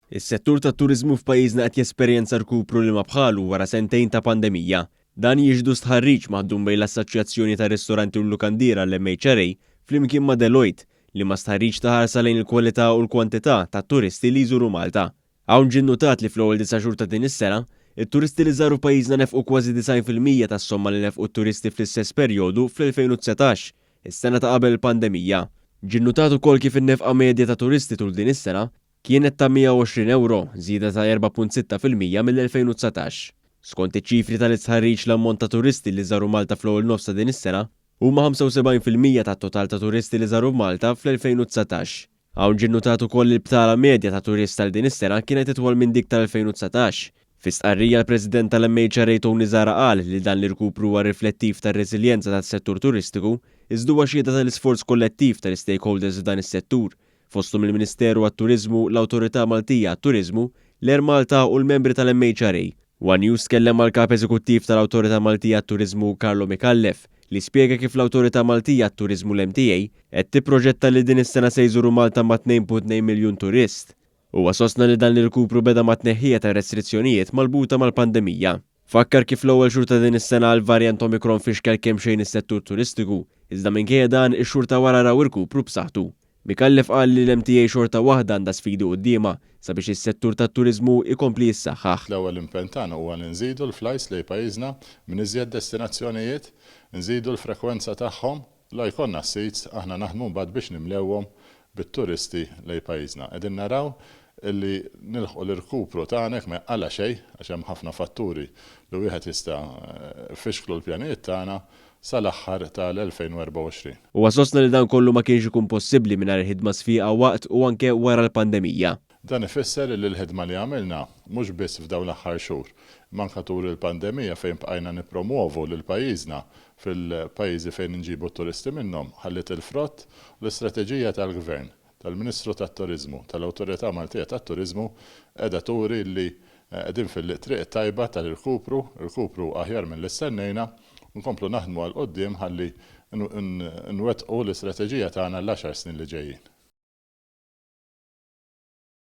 Is-settur tat-turiżmu f'pajjiżna qed jesperjenza rkupru li ma bħalu wara sentejn ta' pandemija. Dan jixhdu stħarriġ maħdum bejn l-Assoċjazzjoni tar-Ristoranti u l-Lukandiera l-MHRA flimkien ma' Deloitte, liema stħarriġ ta ħarsa lejn il-kwalità u l-kwantità tat-turisti li jżuru Malta. Hawn ġie nnutat li fl-ewwel disa' xhur ta' din is-sena, it-turisti li żaru pajjiżna nefqu kważi 90% tas-somma li nefqu t-turisti fl-istess perjodu fl-2019, is-sena ta' qabel il-pandemija. Ġie nnutat ukoll kif in-nefqa medja ta' turisti tul din is-sena kienet ta' 120 ewro, żieda ta' 4.6% mill-2019. Skont iċ-ċifri tal-istħarriġ l-ammont ta' turisti li żaru Malta fl-ewwel nofs ta' din is-sena huma 75% tat-total ta' turisti li żaru Malta fl-2019. Hawn ġie nnutat ukoll li l-btala medja ta' turist għal din is-sena kienet itwal minn dik tal-2019. Fi stqarrija l-President tal-MHRA Tony Zahra qal li dan l-irkupru huwa riflettiv tar-reżiljenza tas-settur turistiku iżda huwa xhieda tal-isforz kollettiv tal-istakeholders f'dan is-settur fosthom il-Ministeru għat-Turiżmu, l-Awtorità Maltija għat-Turiżmu, l-Air Malta u l-membri tal-MHRA. One News tkellem mal-Kap Eżekuttiv tal-Awtorità Maltija għat-Turiżmu Carlo Micallef li spjega kif l-Awtorità Maltija għat-Turiżmu l-MTA qed tipproġetta li din is-sena se jżuru Malta ma' 2.2 miljun turist. Huwa sostna li dan l-irkupru beda mat-tneħħija tar-restrizzjonijiet marbuta mal-pandemija. Fakkar kif l-ewwel xhur ta' din is-sena l-varjant Omicron fixkel kemxejn is-settur turistiku, iżda minkejja dan, ix-xhur ta' wara raw irkupru b'saħħtu. Micallef qal li l-MTA xorta waħda għandha sfidi quddiemha sabiex is-settur tat-turiżmu jkompli jissaħħaħ. L-ewwel impenn tagħna huwa li nżidu l-flights lejn pajjiżna minn iżjed destinazzjonijiet, nżidu l-frekwenza tagħhom, La jkollna s-seats, aħna naħdmu mbagħad biex nimlewhom bit-turisti lejn pajjiżna. Qegħdin naraw illi nilħqu l-irkupru tagħna jekk ma jqala' xejn, għax hemm ħafna fatturi li wieħed jista' jfixklu l-pjanijiet tagħna, sal-aħħar tal-2024. Huwa sostna li dan kollu ma kienx ikun possibbli mingħajr il-ħidma sfiqa waqt u anke wara l-pandemija. Dan ifisser illi l-ħidma li għamilna, mhux biss f'dawn l-aħħar xhur, imma anke tul il-pandemija fejn bqajna nippromwovu lil pajjiżna fil-pajjiżi fejn inġibu t-turisti minnhom, ħalliet il-frott u l-istrateġija tal-Gvern, tal-Ministru tat-Turiżmu, tal-Awtorità Maltija tat-Turiżmu qiegħda turi li qegħdin fil-triq it-tajba tal-irkupru, irkupru aħjar milli stennejna, u nkomplu naħdmu għal quddiem ħalli nwettqu l-istrateġija tagħna għall-għaxar snin li ġejjin.